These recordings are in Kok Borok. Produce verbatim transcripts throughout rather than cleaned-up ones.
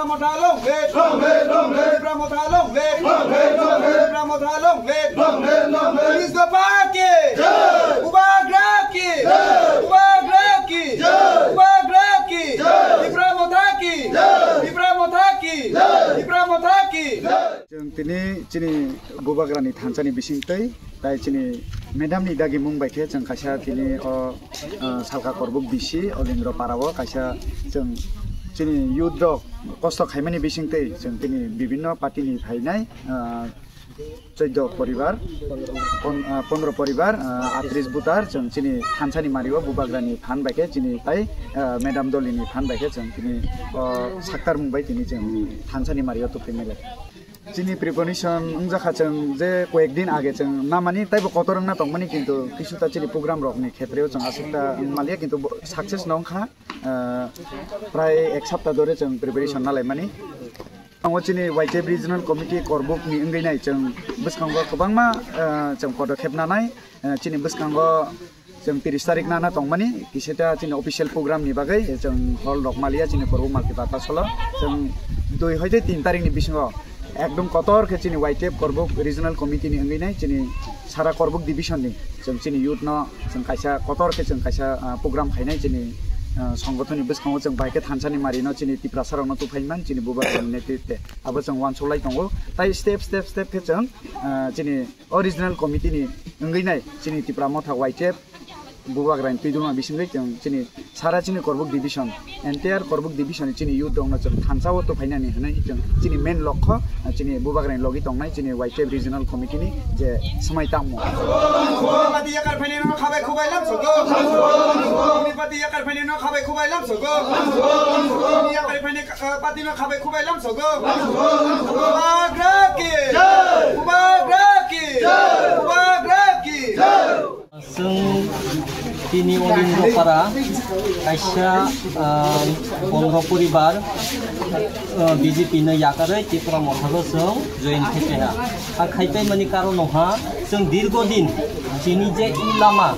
Motha long live! Long live, long live! Tipra Motha long live! Long live, long live! Tipra Motha long live! Long live, long live! Police Dopha ki! Jai! Bubagra ki! Jai! Bubagra ki! Jai! Bubagra ki! Jai! Tipra Motha ki! Jai! Tipra Motha ki! Jai! Tipra Motha ki! Jai! Chwng tini chini Bubagrani thansani bisingtwi, tai chini madam ni dagi mung bai khe chwng kaisa tini o, ah, Salka Korbuk D C Olindro Para o kaisa chwng chini youth rok kosto khaimani bisingtwi chwng tini bibinno party ni phainai, ah, chaudo poribar, pon-, ah, pondro poribar, ah, atris butar chwng chini thansani mario Bubagrani phan bai khe chini tai, ah, madam Dolini phan bai khe chwng tini o saktar mung bai tini chwng thansani mario tubui mele. Chini preparation wngjakha chwng je koyek din age chwng namani taibo kotor wngna tongmani, kintu kisuta chini program rokni khetreo chwng aswkta wngmaliya, kintu bo success no wngkha. Ah, prai ek sapta dore chwng preparation nalaimani. Tongo chini Y T F Regional Committee Korbuk ni wngwi nai chwng bwskango kwbangma, ah, chwng podokhep nanai, ah, chini bwskango Chwng tris tarik nana tongmani, kisita chini official program ni bagwi chwng hall rok maliya chini Korbuk Multipurpose hall o. Chwng dui hoite tin tarik ni bisingo ekdom kotor khe chini Y T F Korbuk Regional Committee ni wngwi nai chini sara Korbuk division ni chwng chini youth no chwng kaisa kotor khe chwng kaisa, ah, program khainai chini, ah, songothon ni bwskango chwng bai khe thansani mari no chini Tiprasa rok no tubuphaimani chini Bubagra ni netritwe abo chwng uansuk lai tongo. Tai step, step, step khe chwng, ah, chini o regional committee ni wngwi nai chini Tipra Motha Y T F Bubagrani twidulma bisingtwi chwng chini sara chini Korbuk division, entire Korbuk division ni chini youth rokno chwng thansa o tubuphainani hwnwi chwng chini main lokho, chini Bubagrani logi tongnai chini Y T F regional committee ni je swmai tangmo. Pati yakar phaini no khabai khubai lam sogo. Pati yakar phaini no khabai khubai lam sogo. Yakar phaini, eh, pati no khabai khubai lam sogo. Bubagra ki! Bubagra ki! Bubagra ki! Chwng tini Olindro Para kaisa, ah, pondro poribar, ah, B J P no yakarwi Tipra Motha o chwng join khaipaiha. A khaipaimani karon wngkha chwng dirgo din chini je i lama,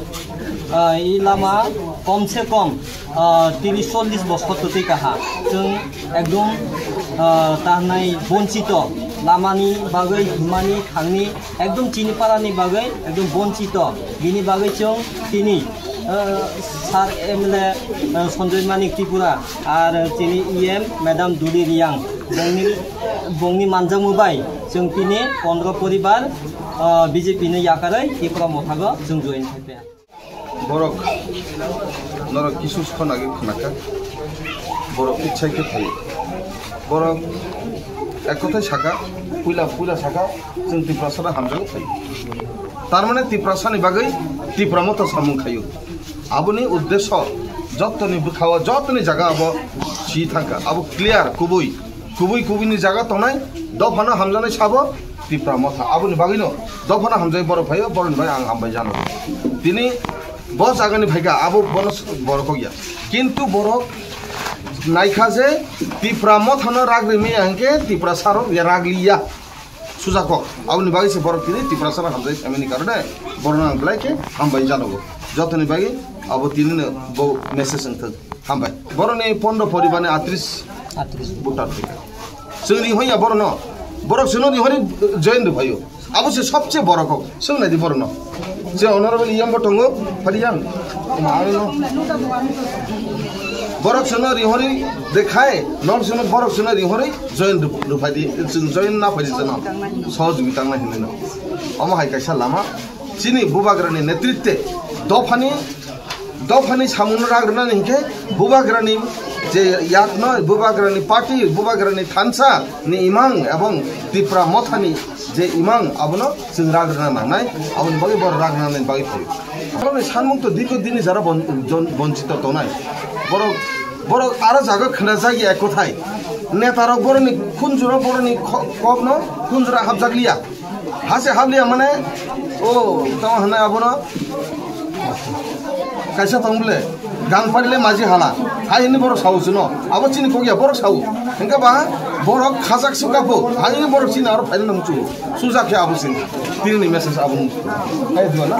ah, i lama kom se kom, ah, tris chollish bosor twi kaha. Chwng ekdom, ah, tahnai bonchito, lamani bagwi, himani, thangni, ekdom chini parani bagwi ekdom bonchito. Bini bagwi chwng tini, ah, sir M L A, ah, Sanjoy Manik Tripura ar chini E M Madam Duli Riang bongni, bongni manjakmung bai chwng tini pondro poribar, ah, B J P no yakarwi Tipra Motha o chwng join khaipaiha. Borok norok kisu sona ge khnakha. Borok ichai khe phaio. Borok ek kothai saka, puila, puila saka, chwng Tiprasano hamjago phaio. Tar mane Tiprasani bagwi Tipra Motha samung khaio. Aboni uddesho jotoni bwkhao, jotoni jaga abo si thangkha. Abo clear, kubui. Kubui kubui ni jaga tongnai, dophano hamjaknai sabo Tipra Motha. Aboni bagwino dophano hamjai borok phaio, borokni bai ang hambai jano. Tini bo jagani phaikha, abo bono s-, borok kokya. Kintu borok naikha je Tipra Mothano rak rimaya hwnkhe Tiprasarok ya rak liya. Sujakok. Aboni bagwi se borok tini Tiprasano hamjai phaimani karone borokno ang belai khe hambai janogo. Jotoni bagwi abo tinino bo message wngthok. Hambai. Borokni pondro poribarni atris atris voter twi. Chwng rihoi ya borokno. Borok chwngno rihori join rwphaio. Abo se sobche borok kok. Chwng naidi borokno. Je honorable E M bo tongo, phadi yang. Toma ano no. Borok chwngno rihori dekhai, nor chwngno borok chwngno rihori join rw-, rwphaidi, chwng join na phaidi chwngno. Sohojogita wngnai hinwi no. Omo hai kaisa lama. Chini Bubagrani netritwe dophani Dophani samungno rak rwnani hinkhe Bubagrani je yakno, Bubagrani party, Bubagrani thansa ni imang ebong Tipra Mothani je imang abono chwng rak rwna nangnai, aboni bagwi borok rak rwnani bagwi phaio. Borokni sanmung to dirgo dini jora bon-, jon-, bonchito tongnai. Borok, borok aro jaga khna jagya ek kothai. Netarok borokni khunjuro borokni kho-, kokno khunjuro hapjakliya. Hase habliya mane, o, tamo hwnwi abono kaisa tong bole, gang parile maji hala, hai hwnwi borok sao chwngno, abo chini kokya borok sao, hwnkhe ba borok khajak suka pho, hai hwnwi borok chini aro phaina nang chu, sujak khe abo chini, tini ni message abo nung, hai dua na.